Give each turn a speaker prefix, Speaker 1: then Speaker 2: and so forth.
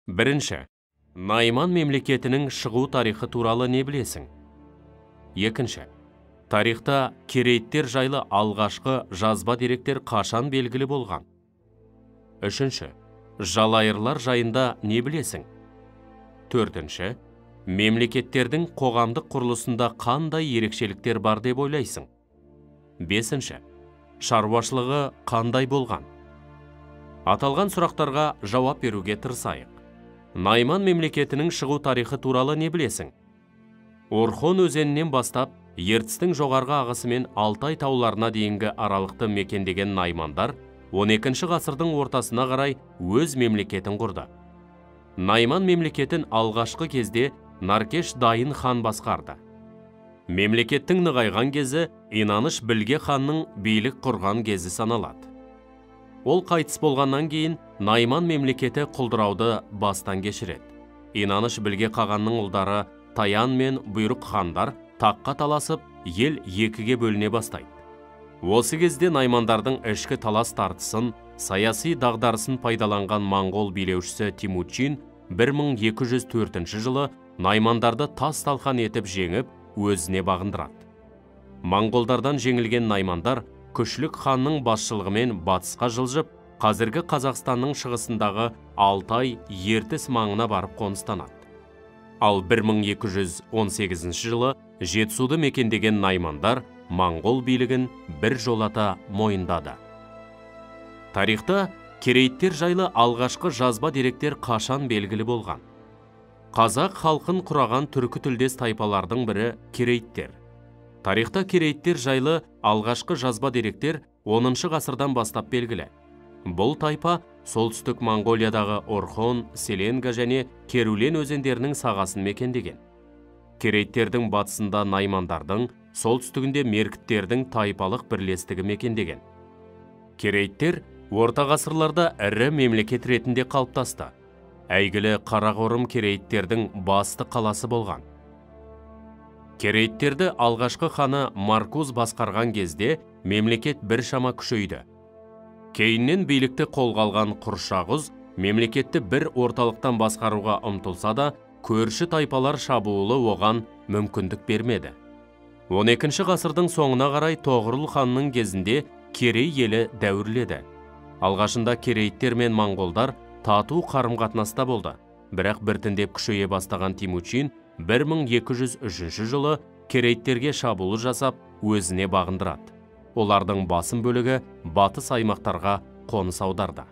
Speaker 1: Бірінші, Найман мемлекетінің шығу тарихы туралы не білесің? Екінші, тарихта керейттер жайлы алғашқы жазба деректер қашан белгілі болған? Үшінші, жалайырлар жайында не білесің? Төртінші, мемлекеттердің қоғамдық құрылысында қандай ерекшеліктер бар деп ойлайсың? Бесінші, шаруашылығы қандай болған? Аталған сұрақтарға жауап беруге тырысайық. Найман мемлекетінің шығу тарихы туралы не білесің? Орхон өзенінен бастап, Ертістің жоғарғы ағысымен Алтай тауларына дейінгі аралықты мекендеген наймандар 12 ғасырдың ортасына қарай өз мемлекетін құрды. Найман мемлекетін алғашқы кезде Наркеш Дайын хан басқарды. Мемлекеттің нығайған кезі Инаныш Білге ханның билік құрған кезі саналады. Ол қайтыс болғаннан кейін Найман мемлекеті құлдырауды бастан кешіреді. Инаныш Білге қағанның ұлдары Таян мен Бұйрық хандар таққа таласып, ел екіге бөліне бастайды. Осы кезде наймандардың ішкі талас тартысын, саяси дағдарысын пайдаланған моңғол билеушісі Тимучин 1204 жылы наймандарды тас талқан етіп жеңіп, өзіне бағындырады. Моңғолдардан жеңілген наймандар Күшлік ханның басшылығымен батысқа жылжып, қазіргі Қазақстанның шығысындағы Алтай Ертіс маңына барып қоныстанады. Ал 1218 жылы Жетісуды мекендеген наймандар моңғол билігін бір жолата мойындады. Тарихта керейттер жайлы алғашқы жазба деректер қашан белгілі болған? Қазақ халқын құраған түркі тілдес тайпалардың бірі керейттер. Тарихта керейттер жайлы алғашқы жазба деректер 10 ғасырдан бастап белгілі. Бұл тайпа солтүстік Моңғолиядағы Орхон, Селенга және Керулен өзендерінің сағасын мекендеген. Керейттердің батысында наймандардың, солтүстігінде меркіттердің тайпалық бірлестігі мекендеген. Керейттер орта ғасырларда ірі мемлекет ретінде қалыптасты. Әйгілі Қарақорым керейттердің басты қаласы болған. Керейттерді алғашқы ханы Маркуз басқарған кезде мемлекет біршама күшейді. Кейіннен билікті қолға алған Құршағұз мемлекетті бір орталықтан басқаруға ұмтылса да, көрші тайпалар шабуылы оған мүмкіндік бермеді. 12 ғасырдың соңына қарай Тоғорыл ханның кезінде Керей елі дәуірледі. Алғашында керейттер мен моңғолдар тату қарым-қатынаста болды. Бірақ біртіндеп күшейе бастаған Тимучин 1203 жылы керейттерге шабуыл жасап, өзіне бағындырады. Олардың басым бөлігі батыс аймақтарға қоныс аударды.